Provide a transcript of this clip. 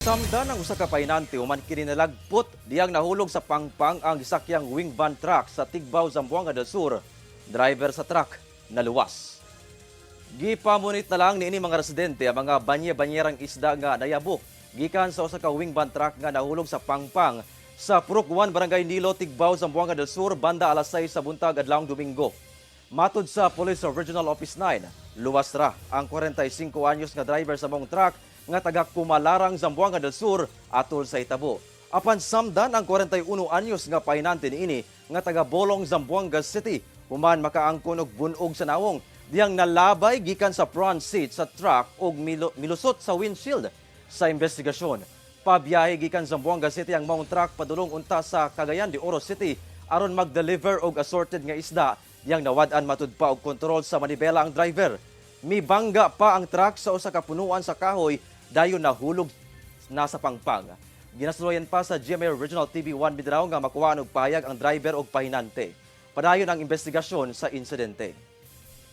Samdan ang usa ka pahinante human kini nalagpot diyang nahulog sa pangpang ang gisakyang wing van truck sa Tigbao, Zamboanga del Sur. Driver sa truck naluwas. Gipamunit na lang niini mga residente ang mga banye-banyerang isda nga nayabo gikan sa usa ka wing van truck nga nahulog sa pangpang sa Purok 1, Barangay Nilo, Tigbao, Zamboanga del Sur banda alas 6 sa buntag adlawng Domingo. Matod sa Police of Regional Office 9, luwas ra ang 45 anyos nga driver sa maong truck nga taga Kumalarang, Zamboanga del Sur atol sa hitabo. Apan samdan ang 41 anyos nga pahinante niini nga taga Bolong, Zamboanga City human makaangkon og bunog sa nawong diyang nalabay gikan sa front seat sa truck og milusot sa windshield. Sa investigasyon, pabiyahe gikan Zamboanga City ang maong truck padulong unta sa Cagayan de Oro City aron mag-deliver og assorted nga isda diyang nawad-an matud pa og kontrol sa manibela ang driver. Mibangga pa ang truck sa usa ka punuan sa kahoy, dayon nahulog na sa pangpang. Ginasuluyan pa sa GMA Regional TV 1 Mindanao nga makuha og pahayag ang driver og pahinante. Padayon ang investigasyon sa insidente.